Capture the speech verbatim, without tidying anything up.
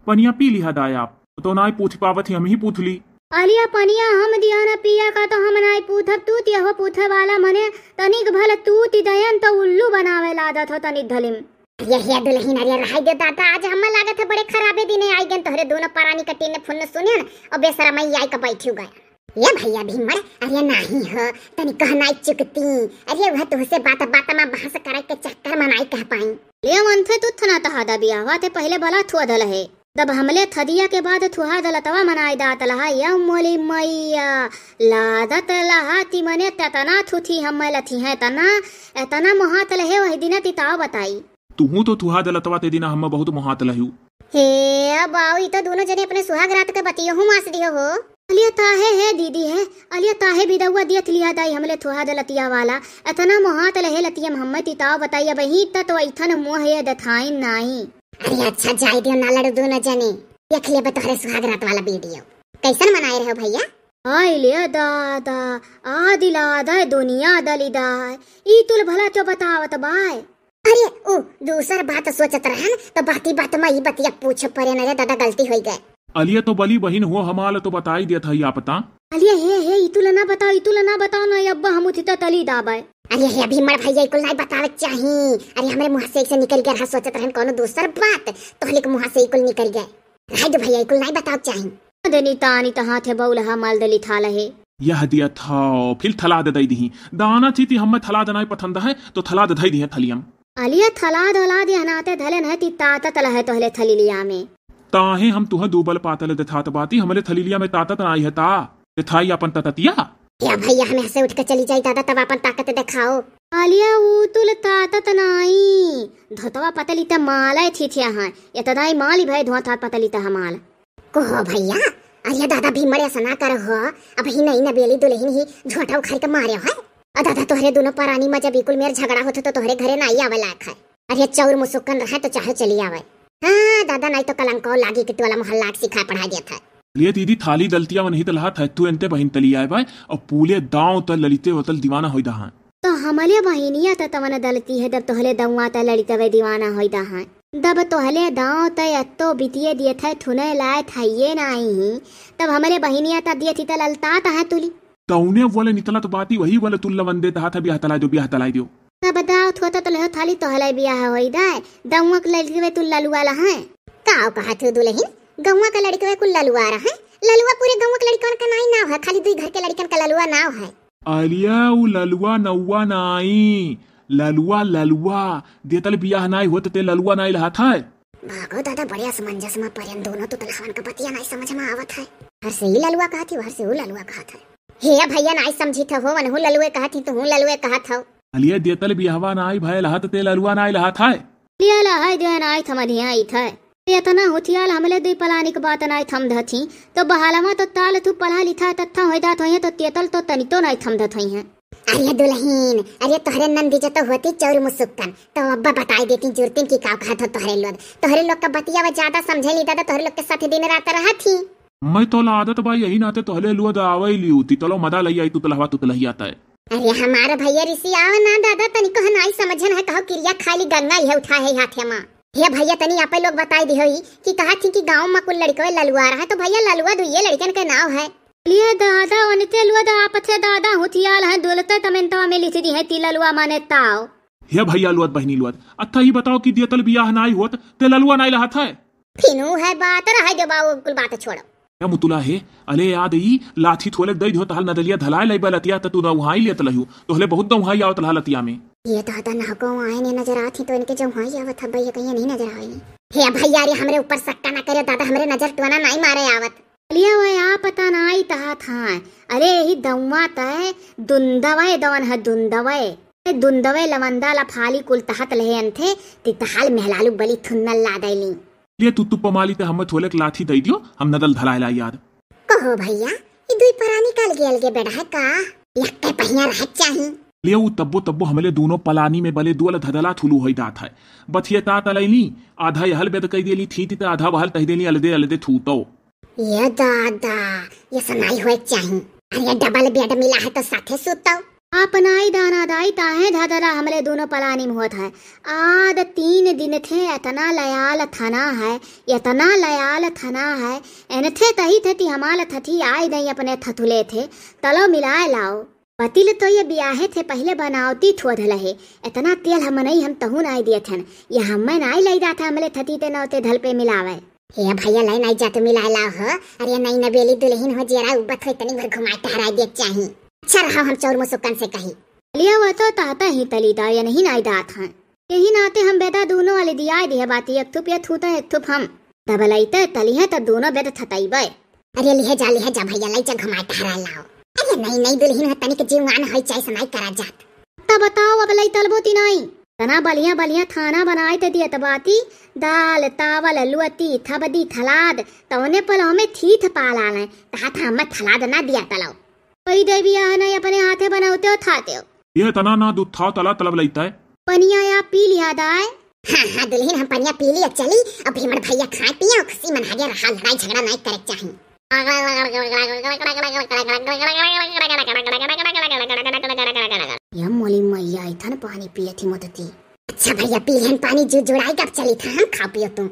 पनिया पी लिहा दाय आप, तो नाई पूछ पावत ही, हम ही पूछ ली। अलिया पनिया हम दिया न पिया का तो हम नाई पूछब, तू तियहो पूछे वाला मने तनिक भल तू ति दयन तो उल्लू बनावे लादत हो तनिक धलिम। ये हे दुलहिन, अरे रहाई दे दादा, आज हमें लागत है बड़े खराबे दिने आई गन, तोहरे दोनों परानी कटीने फुन्न सुनेन और बेसरमई आई का बैठी गया। ये भैया भीमड़, अरे नाही हो, तनी कहनाई चुकती। अरे वह तुहसे बात बात मा बहस करे के चक्कर मा नाई कह पाई। ले मनथे तू थना तहा दा बियाहवा ते पहले भला थुआ धल है। दब हमले थदिया के बाद थुहा दलतवा मनाई दात लहा, या मोली मैया, लादत लहा ती मने ततना थुथी हम लथी हैं तना, एतना मोहात लहे वही दिन ती ताव बताई। तुहू तो थुहा दलतवा ते दिना हम्मा बहुत मोहात लहू। हे बाऊ, ई तो दोनों जने अपने सुहाग रात के बतियो हूँ मास दियो हो। अलिया ताहे हे दीदी है, अलिया ताहे बिदौआ दियत लिया दाई हमले थुहा दलतिया वाला। एतना मोहात लहे लतियम हम्मे तिताव बताई, अब ही त तो ऐथन मोह ये दथाइन नाई। अरे अच्छा जाई दियो ना लड़ू दोनों जने। देख लेबे तोहरे सुहाग रात वाला वीडियो। कैसन मनाए रहे हो भैया? आय ले दादा, आ दिला दाय दुनिया दली दाय। ई तुल भला तो बतावत बाय। अरे, उ दूसर बात सोचत रहन, तो बाती बात मा ई बतिया पूछ परे न रे दादा, गलती होई गए। अलिया तो बली बहिन हो हमाल, तो बताई देत हई आप ता। अलिया हे, हे, इतुल ना बताओ, इतुल ना बताओ ना, अब्बा हम उठिता तली दाबाए। अरे हे, अभी मर भैया, इकुल नाई बतावे चाही। अरे हमरे मुँह से ऐसे निकल गया रहा, सोचत रहन कोनो दूसर बात, तोहले के मुँह से इकुल निकल गए। रह दो भैया, इकुल नाई बतावे चाही। देनी तानी त हाथे बउलहा माल दली थाल है। यह दिया था, फिर थला दे दई दिही। दाना चीती हम्मे थला देनाई पसंद है, तो थला दे धई दिहे थलियम। अलिया थला दोला दे हनाते धले न ती तातत लहे तोहले थलीलिया में। ताहे हम तुहे दूबल पातल देथात बाती, हमले थलीलिया में तातत नाई है ता। देथाई अपन तततिया। या भैया, हमें हसे उठ के चली जाई दादा, तब अपन ताकत देखाओ। अलिया ऊ तुल तातत नाई, धोतवा पतली त माले थी थिया हैं, ये तदाई माली भय धुआं था पतली त हमाल। कहो भैया, अरे दादा भीमड़े ऐसा ना कर हो, अब ही नई नबेली दुलहिन ही झोंटा उखाड़ के मारे है। अ दादा तोहरे दोनों परानी मा जब इकुल मेर झगड़ा होत तो तोहरे घरे नाई आवे लायक है। अरे चौर मुसुक्कन रहे तो चाहे चली आवे। हाँ दादा, नाई तो कलंको लागी कि टोला मोहल्ला के सिखा पढ़ा देत है। ले दीदी, थाली दलतिया वनही तलहा था, तू एनते बहिन तली आए बाय, और पूले दांव त ललिते होतल दीवाना होई दहा। तो हमले बहिनिया त तवन दलती है, दब तोहले दउआ त ललितवे दीवाना होई दहा। दब तोहले दांव त अत्तो बितिये दिए थे, थुने लाए थाइये नाही, तब हमले बहिनिया त दिए थी त ललता त है तुली। तौने वाले नितलत बाती, वही वाले तुल्ला वंदे तहा था, ब्याह तलाई दो, ब्याह तलाई दो। तब दाव थोता तो लहो थाली तोहले बियाह होई दाय, दउआ के लड़कवे तू ललुआ लहा है। का कहत हो दुलहिन, गउआ के लड़कवे कुल ललुआ रहा है? ललुआ पूरे गउआ के लड़कन का नाई नाव है, खाली दुई घर के लड़कन का ललुआ नाव है। अलिया उ ललुआ नौआ नाई, ललुआ ललुआ, देतल बियाह नाई होत ते ललुआ नाई लहात है। भागो दादा, बड़े असमंजस मा परेन दोनों, तो तलहवन का बतिया नाई समझ मा आवत है। हर से ही ललुआ कहत ही, हर से उ ललुआ कहत है। हे भैया, नाई समझी था हो, वनहु ललुए कहत ही, तुहु ललुए कहत हो। अलिया देतल बियाहवा नाई भय लहत ते ललुआ नाई लहात है। लिया ला है दे नाई थमधिया आई था। एतना होथियाल हमले दुई पलानी के बात नाई थम धथी, तो बहालमा तो ताल तू पला लिथा तत्था होई दात होइहे तो तेतल तो तनितो नाई थम धत होइहे। अरे दुलहिन, अरे तोहरे नंदी जो तो होती चौर मुसुक्कन, तो अब्बा बताई देती जुरतिन की का कहत हो तोहरे लोग। तोहरे लोग का बतिया वा ज्यादा समझे ली दादा, तोहरे लोग के साथ दिन रात रहत ही। मैं तो लादत बा यही नाते तोहले लुआ दावई लियू, तितलो मदा लई आई तुतलहवा तुतलहिया तय। अरे हमार भैया ऋषि आव ना दादा, तनिको हनाई समझन है, कहो किरिया खाली गंगा यह उठा है हाथे मा। हे भैया, तनी आपे लोग बताई दिहोई कि कहा थी कि गाँव मा कुल लड़कवे ललुआ रहा, तो भैया ललुआ दुइये लड़कन के नाव है। लिए दादा, वनते लुआ दा आपथे दादा, हुथियाल है दुलते तमेंतवा में लिख दी है ती ललुआ माने ताव। हे भैया लुअत बहिनी लुअत, अत्था ही बताओ कि दियतल बियाह नाई होत, ते ललुआ नाई लहात है। फिनू है बात रहे दे बाऊ, कुल बात छोड़ो। ए मुतुला हे, अले याद ई लाठी थोले दई दियो तहल नदलिया धलाए लई बलतिया त तू दउहाई लेत लहियो, तोहले बहुत दउहाई आवत लहा लतिया में। ये दादा ना को आए ने नजर आत ही तो इनके जउहाई आवत है भैया, कहीं नहीं नजर आए। हे भैया रे, हमरे ऊपर सक्का ना करे दादा, हमरे नजर टोना नाई मारे आवत। लिया वह आ पता नाई तहा था। अरे यही दउआ तय दुंदवय दवन है दुंदवय। ए दुंदवय लवंदा ला फाली कुल तहत लहे अंथे, ति तहाल मेहलालू बली थुन्नल ला दैली। लिए तू तुप्प माली ते हम्मे थोलेक लाठी दई दियो, हम नदल धलाए ला याद। कहो भैया, ई दुई परानी का अलगे अलगे बेड़ा है का? यक्के पहिया रहत चाही। लिए ऊ तब्बो तब्बो हमले दूनो पलानी में बले दुअल धदला थुलू होई दात है। बथिये तात अलैली, आधा यहल बेद कई देली थीति ते आधा वहल तह देली अलदे अलदे थूतो। ये दादा, ये सनाई होए चाही। अरे डबल बेड मिला है तो साथे सुतो। अपनाई दाना दाई ताहे धदला हमले दोनों पलानी में होत है। आद तीन दिन थे एतना लयाल थना है, एतना लयाल थना है। एन थे तही थे ती हमाल थथी आई दई अपने थथुले थे। तलो मिलाए लाओ। पतिल तो ये बियाहे थे पहिले बनावती थोधल है। एतना तेल हम नहीं हम तहु नाई दिए थन। ये हमें नाई लई जात है हमले थती ते नौते धल पे मिलावे। हे भैया, लाई नाई जात मिलाए लाओ हो। अरे नई नबेली दुल्हन हो जेरा उबत हो तनी भर घुमाए टहराए दिए चाही। अच्छा रहो हम चौर मुसुकन से कही। लिया हुआ तो ताता ही तली दा या नहीं नाई दात हैं। यही नाते हम बेदा दोनों वाले दिया दिए बाती एक थुप या थूता एक थुप हम। दबलैते तली है तो दोनों बेद थतैबे। अरे लिहे जा, लिहे जा भैया, लाई जा घुमाए टहराए लाओ। अरे नई नई दुल्हन हो तनिक जीवान होई चाहे समाई करा जात। तब बताओ अब लई तलबो ती नाई। तना बलिया बलिया थाना बनाए ते दियत बाती। दाल, तावल, लुअती, थबदी, थलाद, तौने पल हमें थीथ पाला लें। तहा था हमें थलाद ना दिया तलो। कोई देवी यह नहीं अपने हाथे बनावते हो थाते हो। ये तना ना दूध था तला तलब लईता है। पनिया या पी लिया दाए। हाँ, हाँ, दुल्हन हम पनिया पी लिया चली। अब भीमड़ भैया खाए पिया खुशी मन हगे रहा, लड़ाई झगड़ा नहीं करे चाही। या मोली मैया, इथन पानी पिए थी मोदती। अच्छा भैया, पी लेन पानी, जू जुड़ाई कब चली था, हम खा पियो तुम।